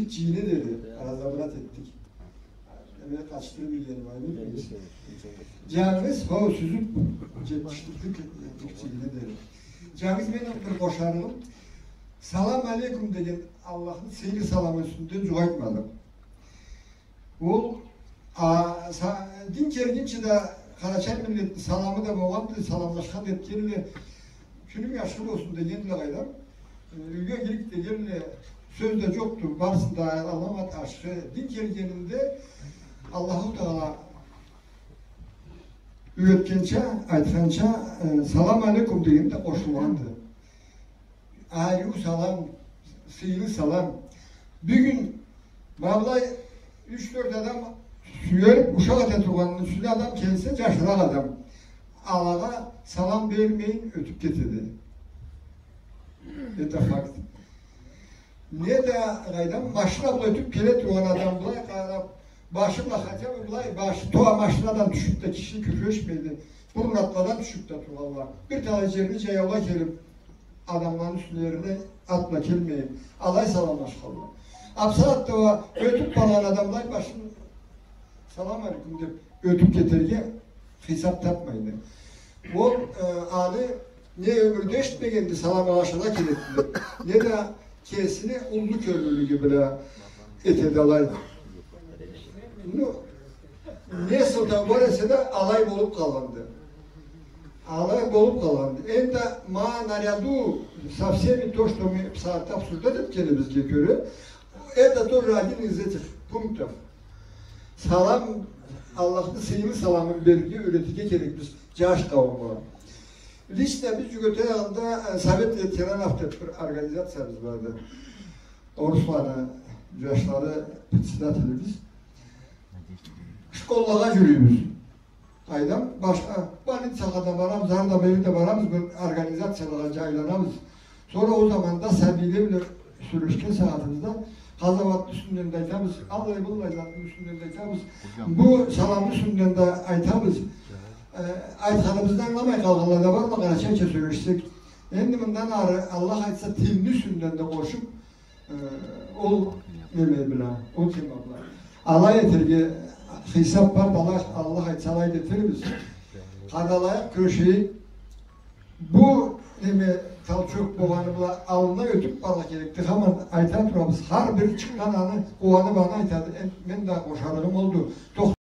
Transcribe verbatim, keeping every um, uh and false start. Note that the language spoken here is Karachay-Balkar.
Джыйыны деди, разобрать этдик. Эме, къатышдырыб ийгеним, ай, билмейме. Джангыз, хо, сюзюб джетишдирдик, джыйыны деди. Джангыз мени бир къошарыгъым, салам алейкум деген Аллахны сыйлы саламы юсюнден джукъ айтмадыкъ. Ол, а, са-, дин келгинчи да къарачай миллетни саламы да болгъанды, саламлашхан этгенле, кюнюнг ашхы болсун дегенле, къайдам. Э, юйге кирик дегенле, сёз да джокъду, барысы да аламат ашхы. Дин келгенинде Аллаху Тагъала юйретгенча, айтханча, э, салам алейкум деген да къошулгъанды. Ариу салам, сыйлы салам. Бюгюн ма былай юч-тёрт адам сюелиб ушакъ эте тургъанны юсюне адам келсе, джашыракъ адам, алагъа салам бермейин ётюб кетеди. Это факт. Не да, къайдам, машина бла ётюб келе тургъан адам былай къараб, башы бла, хотя бы былай башы, то а машинадан тюшюб да киши кюрешмейди. Бурун атладан тюшюб да тургъанла. Бир талай джерни джаяула келиб, адамланы юслерине атла келмейин, алай саламлашханла. Абсалатда уа ётюб баргъан адамла башын салам алейкум деб ётюб кетерге хыйсаб табмайды. Ол, э, аны не ёмюрде эшитмегенди, саламлашыргъа керекди, не да кесини уллу кёллюлюгю бла этеди алай. Ну, не сылтау бар эсе да, алай болуб къалгъанды. Алай болуб къалгъанды. Энди ма наряду со всеми то, что мы бусагъатда обсуждать этгенибизге кёре, это тоже один из этих пунктов. Салам, Аллахны сыйлы саламын берирге юйретирге керекбиз джаш къауумгъа. Лично биз Джюгетей ауылда, э, Совет ветеранов деб бир организациябыз барды. Орусланы джашлары председателибиз. Школлагъа джюрюйбюз. Къайдам, башха больницагъа да барабыз, ары да, бери да барабыз, бир организациялагъа джайланабыз. Сора ол заманда сабийле бла сёлешген сагъатыбызда къазауатны юсюнден да айтабыз, аллай-быллай затны юсюнден да айтабыз. Бу саламны юсюнден да айтабыз. Э, айтханыбызны ангыламай къалгъанла да барла, къарачайча сёлешсек. Энди мындан ары, Аллах айтса, тилни юсюнден да къошуб, э, ол неме бла, ол тема бла алай этерге хыйсаб бар, Аллах, Аллах айтса, алай да этербиз. Къадалайыкъ, кюрешейик. Бу неме толчок болгъаны бла аллына ётюб барыргъа керекди. Хаман айта турабыз, хар бири чыкъгъан аны къууаныб аны айтады. Э, мен да къошарыгъым олду. Тох-